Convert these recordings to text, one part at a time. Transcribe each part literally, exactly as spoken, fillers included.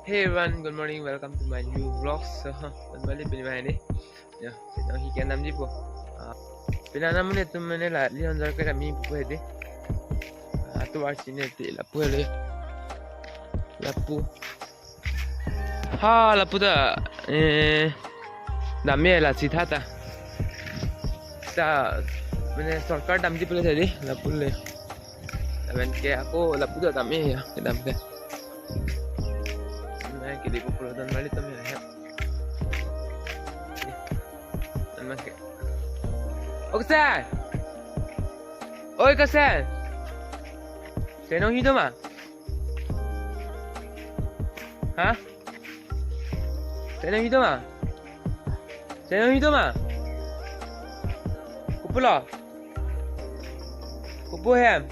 Hey everyone, good morning. Welcome to my new vlog. So, kembali pini main ni. Ya, kita hikan nam ji po. Ah, pini anam menit tu mene la, Leon Zarka kami pupu hedi. Ah, tu arsi ne ti lapu hedi. Lapu. Ha, lapu ta, eh, dam-e lasi tha ta. Ta, mene sorkar damji pule tadi, lapu le. Lapen ke ako lapu ta dam-e ya, kedam ke. Nah, kili pupu lo dan balik tam ya, ya. Dan mas ke. Oke, sir. Oi, kasen. Senong hido ma? Ha? Senong hido ma? Senong hido ma? Kopulo? Kopu hem?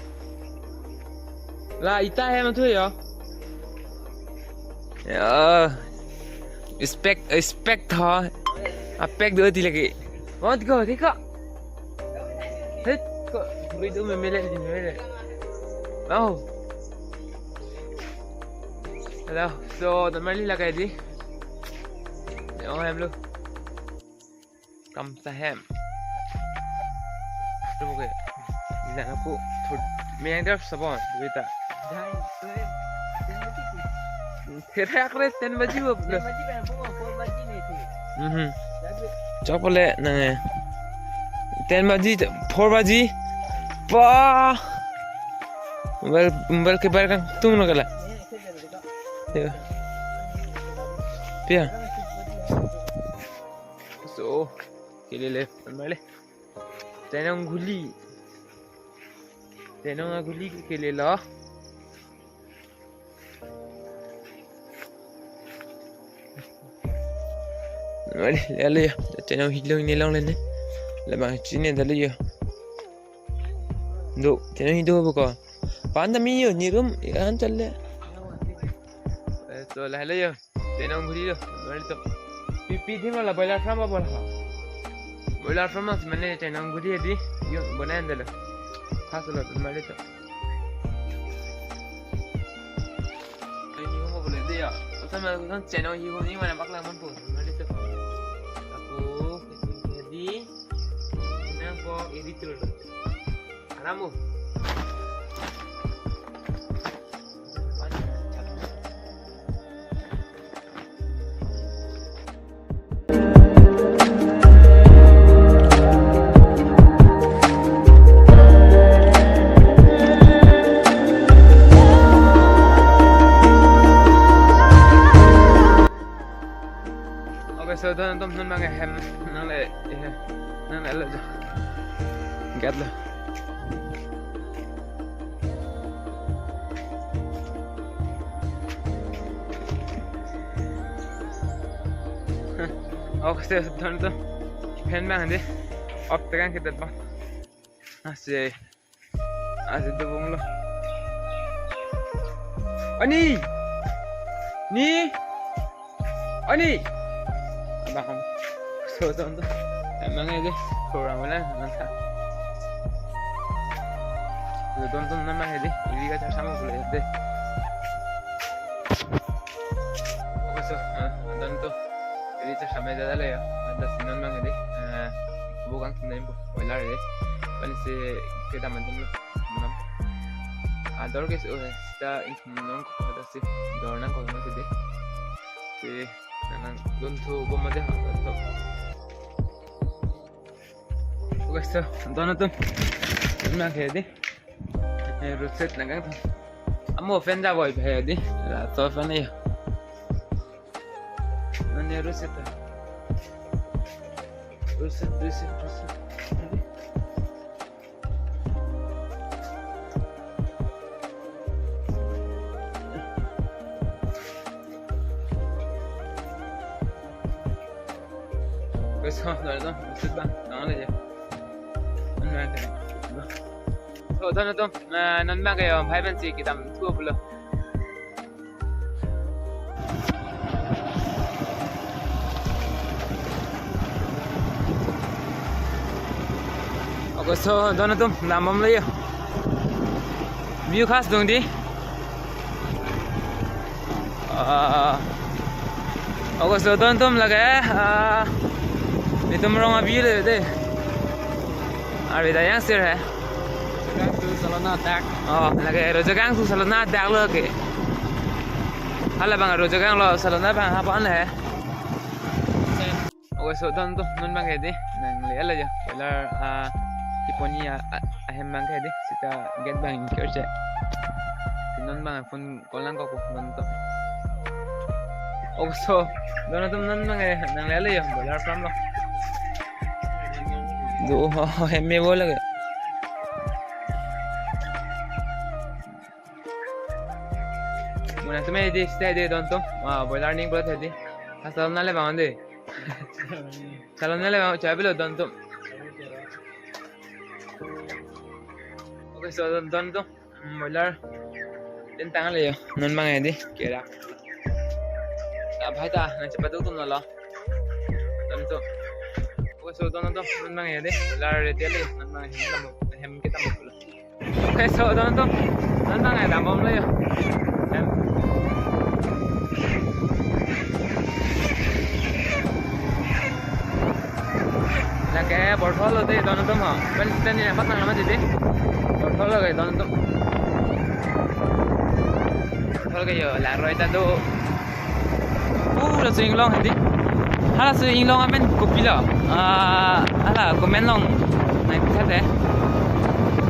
La ita hem athu yo. Ya. Respect, respect ho. Apek do ti lagi. Mau tiga, tiga. Hei, kok beri do memele di memele. Oh. Hello, so normally lagi di. Ya, oh, hem lo. Kam sa hem. Rumo ke. Ina aku thud. Meyang der sabon, beta. Kira kira ten baji bo. Ten baji kan, four, four baji ni tu. Mhm. Chok pole nang eh. Ten baji, four baji. Pa. Mobile, mobile ke bar kangtung lo kala. Ya. Pia. So, kele le, male. Tenong guli. Tenong guli kele lo. Mari, lalu ya. Tenong hilong ni long lene. Labang chini lalu ya. Do, tenong hido buko. Panda mi yo, ni room, ya han challe. Eh, so lalu ya. Tenong guli lo, mari to. Pipi di mala boiler farm apa lah? Boiler farm mas mane tenong guli di, yo bonan dalo. Khas lo, mari to. Ini mau boleh dia. Masa malam kan channel hiu ni mana bak laman po. Mari to. Aku jadi nang po editor lo. Aramu. Okay, so don atum, non abang hem, nang le, eh, nang le lo jo. Gate lo. Okay, so don atum, fan abang di off tekang kita bang. Asi. Asi dobong lo. Ani! Ni! Ani! Abang ham. So, so, so. Emang aja. Kurang mana? Mantap. So, tonton nama aja. Ini kacang sama boleh deh. Okay, so, eh, don atum. Ini cak sama aja lah ya. Ada sinon abang ini. Eh, bukan sinon boiler ya. Kan si kita mantan lo. Manam. Ador ke so, eh, kita ingkung nong ko ada si dor nang ko masih deh. Si nang don atum bom aja ha to. Okay, so don atum. Nang ke deh. Eh, road side nang kang. Amo fan ja boy bhai di. La to fan ya. Nang road side. Road side, road side, road side. Guys, ha, dah, dah, maksud bang, tangan aja. Mana kan? So, don atum, eh, non abang ke, bhai, pensi kedam thu pulo. Okay, so don atum, dambom lo yo. View khas dong di. Ah, okay, so don atum lake, ah, netum rong a-view le de. Arve ta yangsir he. Rojak tu salon adak. Oh, lake Rojak Gang tu salon adak lo ke. Hala abang Rojak Gang lo salon abang ha-an he. Okay, so don atum non abang ke de. Nangle-et lo jo. Boiler, ah, kepon-i a, a, ahem abang ke de. Sita gate abang kerche. Si non abang phone call nangkok don atum. Okay, so don atum non abang ke nangle-et lo jo. Boiler farm lo. Do ho, ho, hem me bo lake. Muna atum he de, stay de don atum. Ah, boiler ning pulo he de. Ha salon le abang de. Salon le abang, chabi lo don atum. Okay, so don, don atum. Hmm, boiler. Pen tang le jo. Non abang he de. Kera. Ah, bhai ta, nangchepatu atum lo. Don atum. Okay, so don atum. Non abang he de. Boiler ready le. Non abang hem tam, hem ke tam lo. Okay, so don atum, non abang ke dambom lo jo. Em. Lake Borthol lo de don atum ho. Pen stand ni apat nang lama de. Borthol lo ke don atum. Borthol ke jo, la roi ta do. Pura su inglong he de. Hala su inglong amen kopilo. Ah, hala comment along nangpitha de.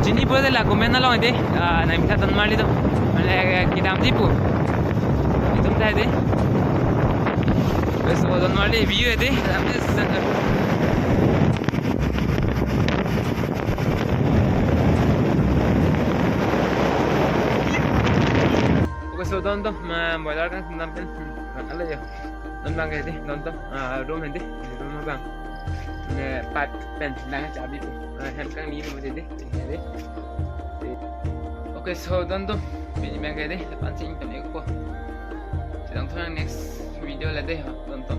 Chini pulote la comment along he de. Ah, nangpitha don marli do. Mane kedamji pu. Itum ta he de. Bes don marli view he de. Okay, so don atum, ma boiler kan sendam pen. Hmm, ala jo. Non abang ke de, don atum. Ah, room he de, room abang. Ne pat pen, nang chabi pu. Ah, hem kangni room he de, he de. Okay, so don atum. Pini abang ke de, pan sing pen ko. Sedang thang next video le de, don atum.